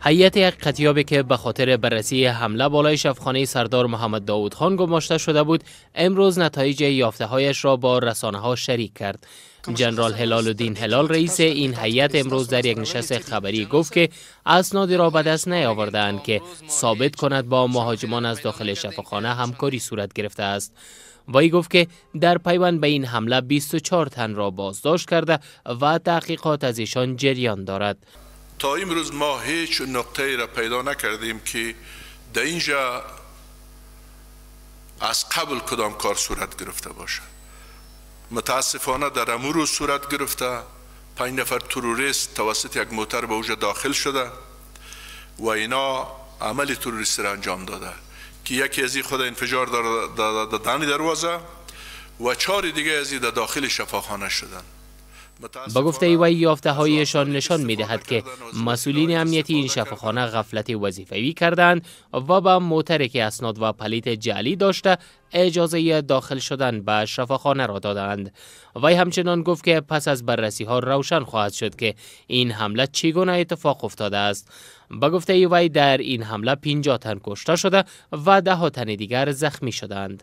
ҳайати ҳақиқатёбе ки ба хотири баррасии ҳамла болои шафхонаи сардор муҳаммад довуд хон гумошта шуда буд, имрӯз натоиҷи ёфтаҳояшро бо расонаҳо шарик кард. ҷанрал ҳилолуддин ҳилол, раиси ин ҳайат, имрӯз дар як нишасти хабарӣ гуфт, ки аснодиро ба даст наёвардаанд, ки собит кунад бо муҳоҷимон аз дохили шафохона ҳамкорӣ сурат гирифтааст. Вай гуфт, ки дар пайванд ба ин ҳамла 24 танро боздошт карда ва таҳқиқот аз эшон ҷариён дорад. То имрӯз мо ҳеҷ нуқтаеро пайдо накардем, ки дар инҷа аз қабл кадом кор сурат гирифта бошад. Мутаассифона, дар аму рӯз сурат гирифта. 5 нафар террорист тавассути як мотор ба уҷа дохил шуда ва ино амали террористиро анҷом дода, ки яке аз ин худ инфиҷор додани дарвоза ва чори дига аз ин дар дохили шафохона шуданд. Ба гуфтаи вай, ёфтаҳояшон нишон медиҳад, ки масъулини амнияти ин шафохона ғафлати вазифавӣ карданд ва ба моторе, ки аснод ва палити ҷаълӣ дошта, иҷозаи дохил шудан ба шафохонаро доданд. Вай ҳамчунон гуфт, ки пас аз баррасиҳо равшан хоҳад шуд, ки ин ҳамла чӣ гуна иттифоқ уфтодааст. Ба гуфтаи вай, дар ин ҳамла 50 тан кушта шуда ва даҳҳо тани дигар захмӣ шуданд.